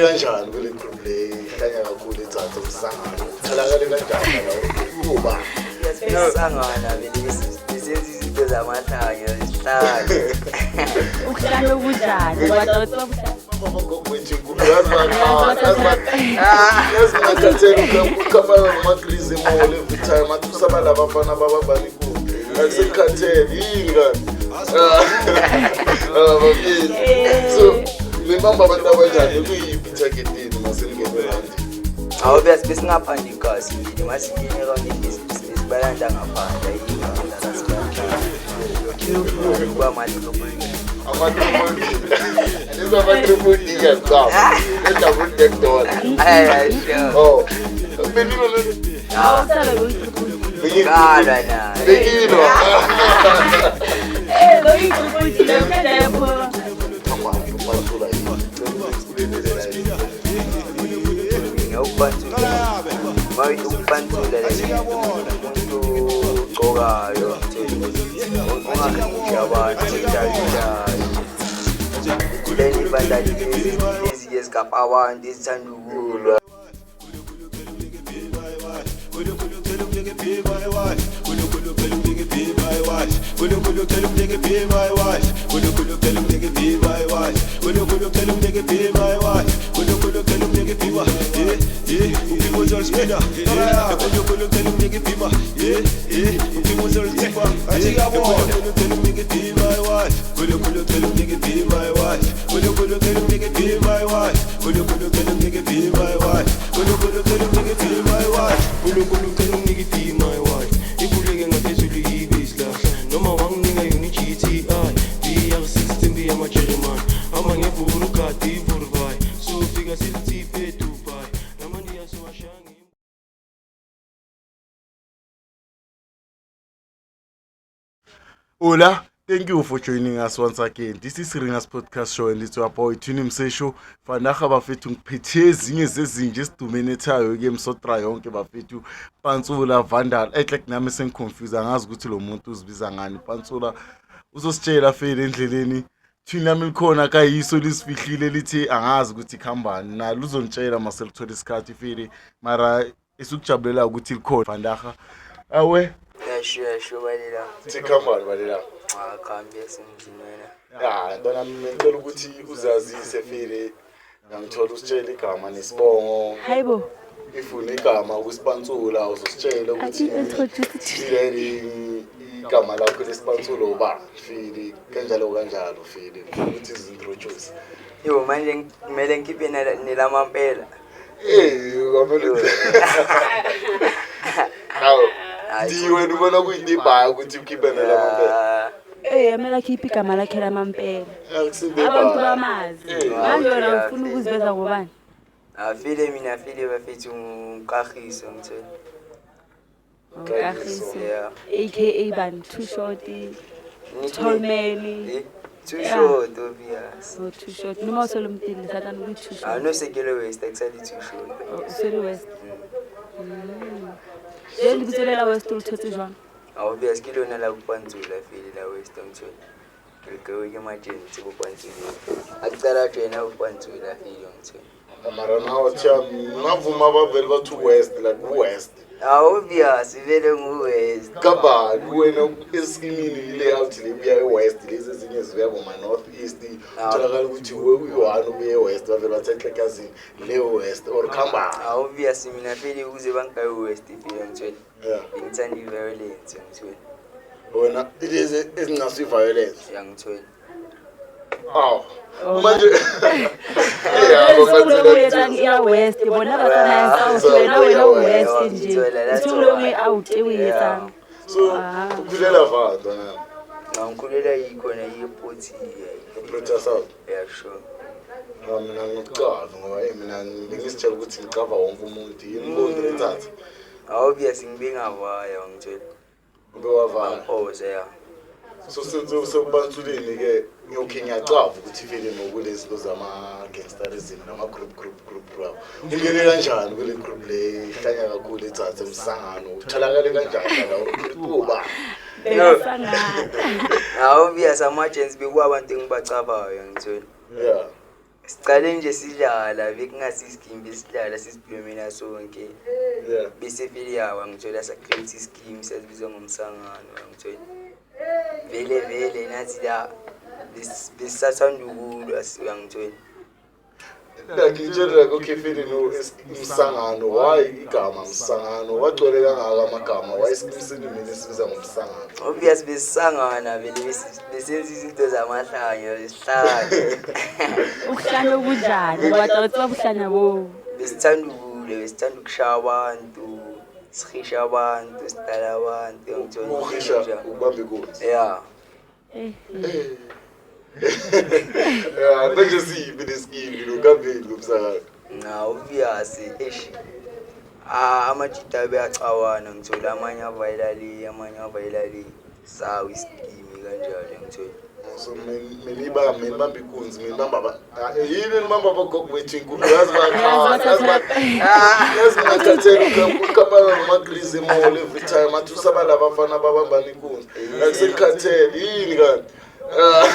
Kanjani kule group le ihlanya kakhulu etsatsa umsangano? Utholakale kanjani la kuba? Sangana vele besenza izinto zamahlanya zihlanya. Ukuhlala obunjani? Wadotsa Yazi ngakhathele ukukhafana nomagrizi emall every time athi usaba laba bafana bababani kude. Akusekhathele yini kanti? Ah, bafethu. So nibamba abantu abanjani, kuyiphi target yenu maseningene round? Awu, besingaphandle ikasi vele, masingene round besibalanda ngaphandle kuba ama-triple. Ama-triple D. Lezi ama-triple D ngiyazicaba. Le-double deck dollar. Ayi, sure. Oh. Benilo le Awusala beyi-triple D. Kalwa naye. Bekilo. Eh, beyi-triple D, lokho lapho. Upantsula yini? Mina ukupantsula, mayithi ukupantsula, like umuntu ogcokayo ongakhiphi abantu njalo, then ibandla lezi ezigapha abantu ezithanda ukulwa. Be my wife, ivuleke ngaphezulu ibe isihlahla noma wanginika yona i-GTI VR6 mbi yamajeremane hamba ngeburugadi iburvai sofika silithiphe eDubai namandiya sowashange. Hola, thank you for joining us once again. This is Ringas Podcast Show and it's your boy Tuni Msesho. Vandaga bafethu ngiphethe ezinye zezinja esidumenethayo ke Msotra yonke bafethu. Pantsula Vandal. Ehlek nami sengiconfuse, angazi ukuthi lo muntu uzibiza ngani. Pantsula uzositshela fele endleleni. Thina nami likhona kayiso lisifihlile lithi angazi ukuthi khambani. Nalo uzonitshela mase lithola isikhathi fele. Mara esikujabulela ukuthi likhona vandaga. Awe, Yasho, yasho balela. sikhambani balela. Akhambi esemzini wena. Ya, ntwana, mina ngicela ukuthi uzazise fele. Ngangithola usitshele igama nesibongo. Hayibo. If unegama kusipantsula uzositshela ukuthi Ati-introduce. Fili igama lakho lesipantsula uba fili kanjalo kanjalo fili ukuthi izintroduce. Yo, manje kumele ngikhiphe nelamampela. Eh, kwamele. Hawu. Di wena ubona kuyinto ibhaya ukuthi ukhiphe nelamampela. Ah, Eh, kumele akhiphe igama lakhe lamampela. Akusinto Abantu ibhaya. bamazi. Eh. Manje wena ufuna ukuziveza ngobani? Afile mina, afile bafethu, ngumkahiso ngithola. Kagiso. Yeah. AKA bani? Too Short, Tall Man. Eh, too Yeah. short obvious. Oh, Too Short. Noma usolomtini sathanda ukuthi Too Ah Short. no, sekele West akusali too short. Oh, usele West. Jwale lebitso le la West o le thotse jwang? Obvious ke lona la kupantsula fele la West ngithola. Ke le ke majentsi bopantsula. Akucala joina kupantsula fele ngithola. Mara nawo thiya ngavuma bavele bathi West, like West. Ah, obvious vele ngu-West. Kabani wena eskimini ile out le buya e-West, lezi ezinye zibuya boma-North East. Utholakala ukuthi uyi-one ubuye e-West, bavele bathi enhlekazini le West or khambani. Ah, obvious mina fele ukuze bangayi West fele ngithola. Yeah. Ngithanda i-violence ngithola. Wena lezi ezinaso i-violence. Yangithola. Aw, manje Ntho o e etsang ya West, bona ba tsamaya South, wena wena o West nje. Ntho e nngwe le nngwe out e o e etsang. So ukhulela va ntwana? Ngikhulela yikhona i-Protea. Protea South. Yeah, sure. Ah, mina ngikucava ngoba mina bengisitshela ukuthi ngicava wonke umuntu yini ngondre thatha. Obvious ngibe ngavaya ngithola. Ube wavaya. Bangiphosa ya. So since sekubansuleni ke ngiyokhe ngiyacava ukuthi vele nokulezi zinto zama-gangsterism nama-group group group rap ungene kanjani kule group le ihlanya kakhulu etsatsa emsangano? Utholakale kanjani la uba? Bekasangana. Ah, obvious ama-agents bekuwabantu engibacabayo ngithola. Sicale nje sidlala, bekungasiskimi, besidlala siziblomela sonke. Bese vele yawa ngithola sa-create iskimu sasibizwa ngomsangano, ngithola vele vele nathi la besisathanda ukulwa, uyangithola. Like ngitshele like, okay, fele no umsangano, why igama msangano? Wagcwele kangaka amagama, why isikimu mina esibiza ngomsangano? Obvious besisangana vele, besenza izinto zamahlanya, besihlanya. Ukuhlanya okunjani? Batla ho tseba bohlanya boo. Besithanda ukulwa, besithanda ukushaya abantu, sihisha abantu, sidala abantu, uyangithola. Ukuhisha, ukubamba inkunzi? Ya. Eh. Yeah, manje siyiphi leskimu lokambeni lomsangano? Na obvious, eish, ah, amajita abeyacawana, ngithola amanye avayela le, amanye avayela le, sawo iskimi kanjalo, ngithola. So menibamba, menibamba inkunzi, menibamba yini, nibamba abagogo bethu inkulu, yazi bakhala, yazi ngakhathela ukukhamana nomagrizi emall every time athi usaba labafana babambana inkunzi, like sengikhathele yini kanti? Ah,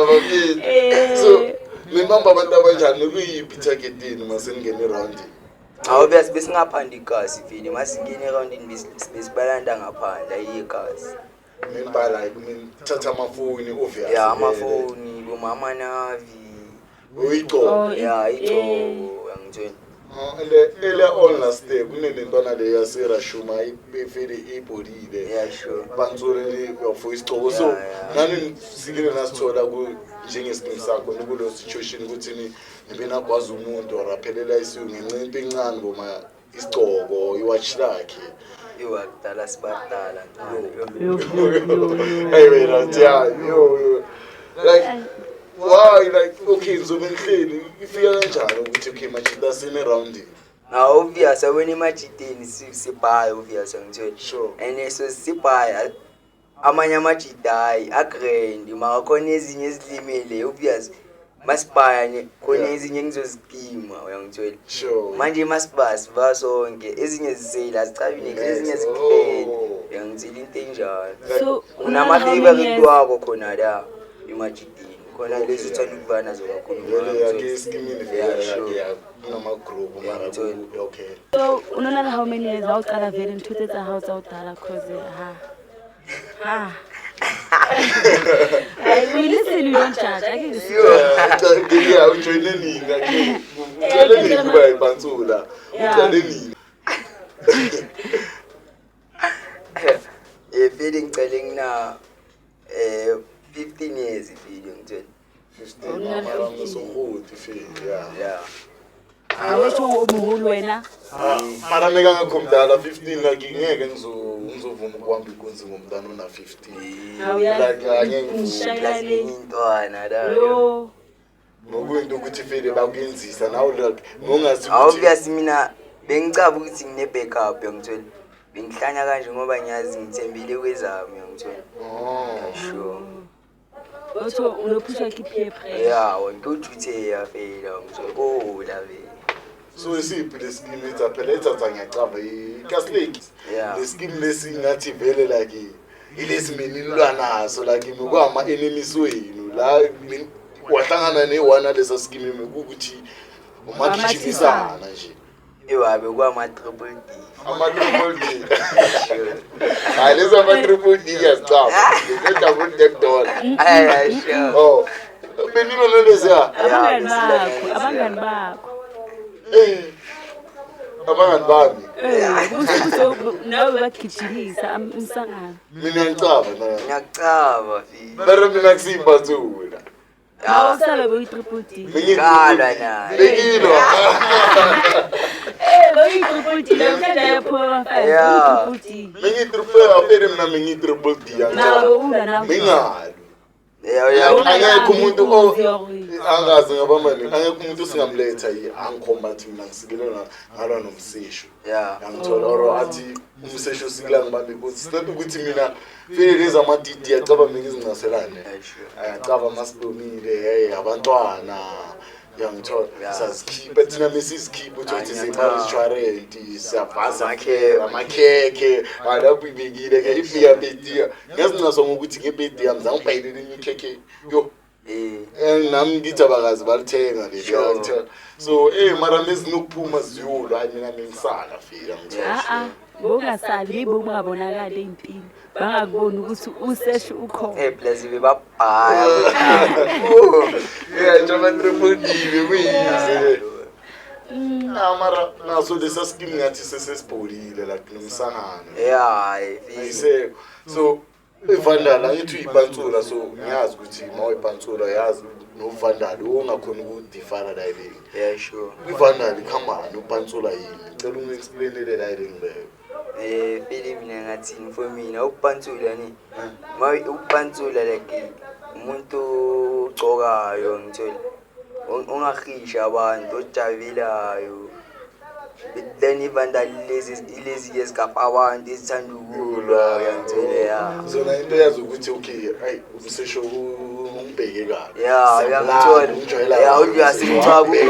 bafethu. So nibamba abantu abanjani? Kuyiphi target yenu mase ningene eroundini? Obvious besingaphandi igazi vele, masingene erawundini besibalanda ngaphandle, ayiye igazi. Menibhala like menithatha amafoni, obvious? Ya, amafoni bomama navi. Uyigcobo? Oh, ya. Eh. Igcobo, uyangithola. Oh, and earlier on last year kunenentwana le yaserashuma ifele ibholile. Yeah, sure. Bantsolele for isigcoko, so nani sikile nasithola njengesikimu sakho nikuleyo situation ukuthi nibe nagwaza umuntu or aphelela isiyu ngenxa into encane boma isigcoko, iwatch lakhe? Iwa kudala sibadala, ntwana. Yo, yo, yo, yo. Hey wena, yeah, yo yo, like why, like okay, ngizobe ngihleli, ifika kanjani ukuthi okay manje lasine roundini? Na obvious awena emajiteni sibhaya, obvious, angithola. And so sibhaya amanye amajita, hayi, agrand mara khona ezinye ezilimele, obvious masibhaya khona ezinye ngizozikima, uyangithola. Manje masibaya siba sonke, ezinye ziseyile azicabi nex, ezinye zigrand, uyangithola, into enjalo. So unama-favorite wakho khona la emajitini, khona lezi uthanda ukuba nazo kakhulu? Vele yakhe esikimini vele. Yeah, sure. Yakhe kunama-group mara Ngiyakuthola. okay. So o no na le how many years ha o qala vele ntho tse tsa hao tsa ho dala? Cause ha ha. Ay, we listen, we don't judge. I can Yeah, ujoyine nini akhe? Uqale nini kuba ipantsula? Uqale nini? Vele ngicele ngina 15 years vele, ngithola. 15, mara sohoti fele, yeah. Yeah. Awetho o moholo wena. Ah, mara mekangekho mdala 15, like ngeke ngizovuma ukuhamba inkunzi ngomntana ona-15. Awuyazi. Like angeke ngivume. Ngishayela Plus le. intwana la. Yo. Nokuyinto ukuthi vele bakuyenzisa nawe, like nongazi ukuthi Obvious mina bengicaba ukuthi ngine-backup, yangithola, bengihlanya kanje ngoba ngiyazi ngithembile kwezami, yangithola. Oh. Sure. Otho o no pushwa ke peer pressure. Ya, wonke ujutheya fela, ngithola kola vele. So isiphi leskimu etha phela ethatha, ngiyacava ikaslake? Leskimu lesi ngathi vele like ilesi menilwa naso, like mekwama-enemies wenu la wahlangana ne-one alesa skimu, mekukuthi umagijimisana nje? Iwabe kwama-triple D. Ama-triple D, hayi, lezi ama-triple D ngiyazicaba, lezi-double deck dollar. Ay, sure. Oh, benilwa naleziya? Abangani Yeah, bakho, abangani bakho. Eh, abangani bami. Eh, kusho ukuthi nawe bagijimisa umsangano. Mina ngicaba na? Ngiyacaba file. Mara mina kusiyimbathula. Awusabe boyi-triple D. Ngalwa naye. Bengilwa. Eh, boyi-triple D. Namhlanje ayaphuma abafazi. Boyi-triple D. Bengiyi-triple afere, mina bengiyi-triple D. Nawe ulwa nawe. Bengalwi. Ya, ya. Angekho umuntu Inkunzi yokuyini. angazi ngabamani, angekho umuntu osingamletha yi angikhomba athi mina ngisikele ngalwa nomsesho. Yangithola, or athi umsesho usikela ngibambe inkunzi. It's not ukuthi mina vele lezi ama-dd acaba mina ngizincaselane. Yeah, sure. Ayacaba masilomile, hey, abantwana, uyangithola. Sazikhipha thina, mesizikhipha uthi Hayi, sema-restaurant siyabhaza. Amakhekhe. Amakhekhe alapho ibekile ke ifika bediya, ngiyazincaswa ngokuthi ngebedi yami zangibhayelele enye ikhekhe yo. Eh. Nami ngithi abakazi balithenga leli. Ngiyakuthola. So mara nezinokuphuma ziyulwa, hayi mina mengisala fika ngithola. A-a, bowungasali, yibo ungabonakali ey'mpini, bangakuboni ukuthi useshi ukhona. Plus bebabhaya. Yeah, njengoba triple D bekuyize. Ah, mara naso lesa scheme ngathi sesesibholile like nomsangano. Yeah. Ayisekho. So ivandala angithi uyipantsula, so ngiyazi ukuthi uma uyipantsula yazi novandala ongakhona ukudifana la yini. Yeah, sure. Ivandala ikhambani, upantsula yini? Ngicela ungi-explainele la yini leyo. Fili mina ngathini, for mina ukupantsula ni ma ukupantsula like umuntu ogcokayo, ngithola ongahisha abantu, ojabulayo. Then ivandali lezi ilezi ezigapha abantu ezithanda ukulwa, uyangithola, ya. Zona into yazi ukuthi okay, ayi umsesho ungibheke kabi. Ya, uyangithola. Ungijwayela Ya, kabi. uyasingcwaba. Okunye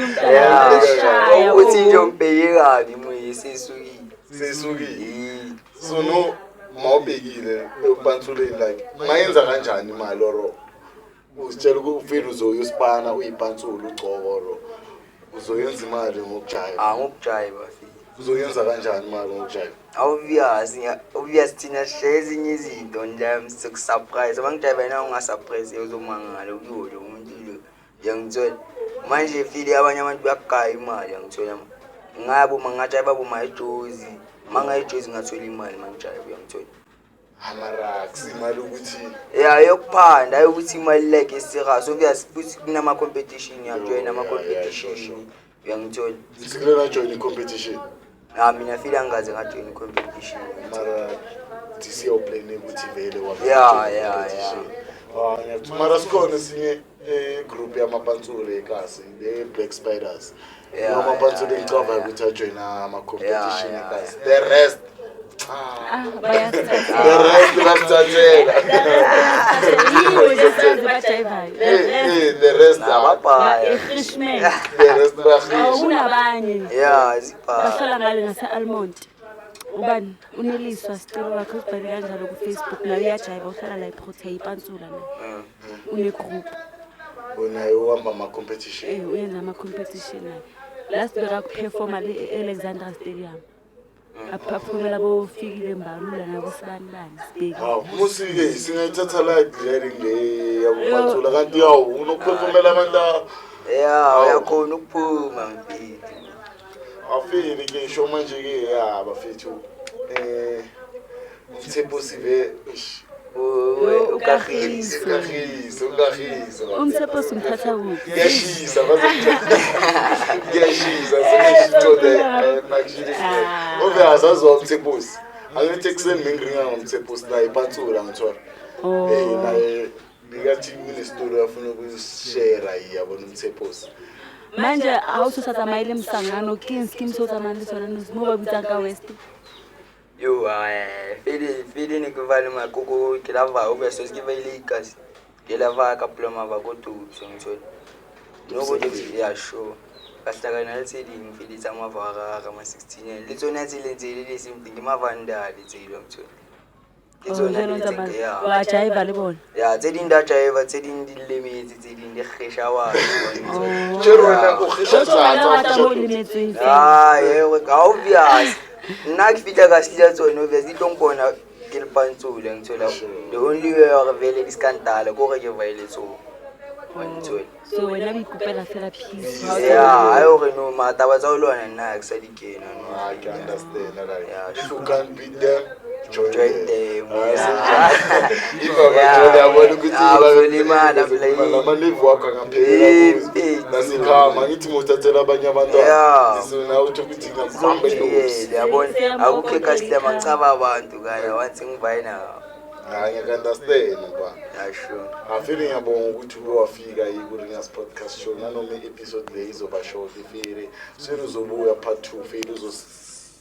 umntana Ya, uyashaya, ukuthi nje oh. umbheke kabi muye sesukile. Sesukile. Eh. So no mawubhekile epantsuleni like mayenza kanjani imali oro uzitshela ukuthi ufile uzoyosipana uyipantsula ugcoko oro uzoyenza imali ngokujayiva? Ah, ngokujayiva fili. Uzoyenza kanjani imali ngokujayiva? Obvious, obvious, thina sishaye ezinye izinto nje sikusurprise. Uma ngijayiva nawe ungasurprise, uzomangala kuyo lo muntu lo, uyangithola. Manje fili abanye abantu bayakugaya imali, uyangithola. Ngabo mangajayiva boma ejozi, mangayijozi ngathola imali mangijayiva, uyangithola. Amarax imali ukuthi Ya, yokuphanda, hayi ukuthi imali like eserious. Obvious futhi kunama-competition, uyajoyina ama-competition, uyangithola. Sikulela join i-competition? Ah, mina fili angikaze ngajoyina i-competition. Mara this year uplane ukuthi vele Ya, ya, ya. Ah, ngiyakuthola. Mara sikhona esinye group yamapantsula ekasi, the Black Spiders. Amapantsula engicava ukuthi ajoyina ama-competition ekasi, the rest Ah, bayasithathela. the rest basithathela. Yibo nje sazi bajayivayo. The rest ah, Nababhaya. Irishman. The rest bayahisha. Kunabanye Ya, zibhaya. bahlala ngale ngase-Almond. Ubani uneliswa sicelo wakhe usibhale kanjalo ku-Facebook, naye uyajayiva, uhlala la eProtea, ipantsula naye, une-group. Naye uhamba ama-competition? Uyenza ama-competition naye. Last bekakuperforma le e-Alexandra Stadium, aphumela bofikile Mbalula nabosibani bani sibheki. Hawu, musi-ke singayithatha like le le yabopantsula kanti yawu unokuphefumela abantu Ya, uyakhona ukuphuma mfethu. Afili-ke isho manje-ke ya bafethu umthepho sive eish. Ukahisa. Ukahisa, ukahisa. Umthepho simthatha kuphi? Kuyashisa baze, kuyashisa sekushicode. Ah. Obvious aziwa umthephosi, angithi ekuseni mengiringa ngomthephosi naye ipantsula ngithola. Oh. Naye bekathi kunesitolo afuna ukusishera, yabona umthephosi. Manje ha o sa tsamaye le mosangano, ke eng scheme se o tsamayang le sona mo ba bitsang ka west? Yo, fele fele ne ke va le makoko, ke la va obvious ke va ile ikasi. Ke la va ka ploma va ko tutso ngithola. No go ya sure. Ka hlakana le tse ding fele tsa mavarara ma 16 le tsona tse leng tse le same thing ke mavandale tse ile ngithola. Ke Oh, tsona jalo le tsamaya. tse ya. Wa jaiva le bona? Ya, tse ding di a jaiva, tse ding di lemetse, tse ding di kgesha batho. Oh. Tje rona o kgesha O tlo wena tsatsa, wa tla mo o kgesha lemetsweng fela. Ah, yebo, ka obvious. Nna ke fihla ka sila tsone obvious di tlo mpona ke le pantsula ngithola. The only way hore vele di skandala ko re ke vaile tso. Wa nthola. So wena o ikopela fela peace ha o Ya, tsamaye. hayi hore no mataba tsa ho lwana nna ha ke sa di kena no. I can understand like Yeah, if you can't beat them, join Join them. them, Ah, yeah. If abajola yabona ukuthi Ah, uzolimala phela. namalivu wakho angaphelela Eh, kuzo. eh. Nasikhama ngithi ngothathela abanye abantwana. Yeah. So nawe uthi ukuthi ngiyambamba indosi. Ngijikele, yabona akukho customer ngicaba abantu kaya once ngivayina. Hayi, ngiyaku-understand ba. Ya, sure. Afile ngiyabonga ukuthi uke wafika ku-Ringers Podcast Show, nanoma i-episode le izoba short ifile. Soon uzobuya part 2 file,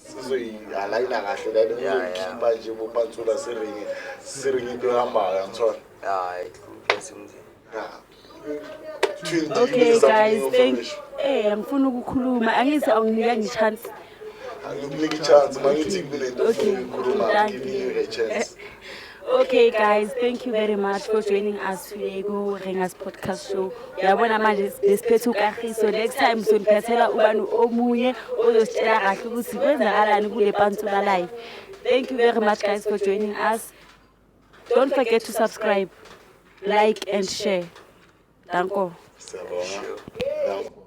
sizoyi-alayina kahle la uzoyikhipha nje bopantsula siringe siringe into ehambayo ngithola. Hayi, hluphe simzini. Yeah. Twin, do you Okay need something guys, thank information? Angifuni ukukhuluma, angithi awunginikanga i-chance. Angikunika i-chance mangithi kunento Okay, ofuna ukuyikhuluma, I'm done. giving you a chance. Okay guys, thank you very much for joining us today ku Ringas Podcast Show. Uyabona manje besiphethe uKagiso, next time soniphethela ubani omunye ozositshela kahle ukuthi kwenzakalani kule Pantsula life. Thank you very much guys for joining us. Don't forget to subscribe, like and share. Danko. Siyabonga. Sure. Danko.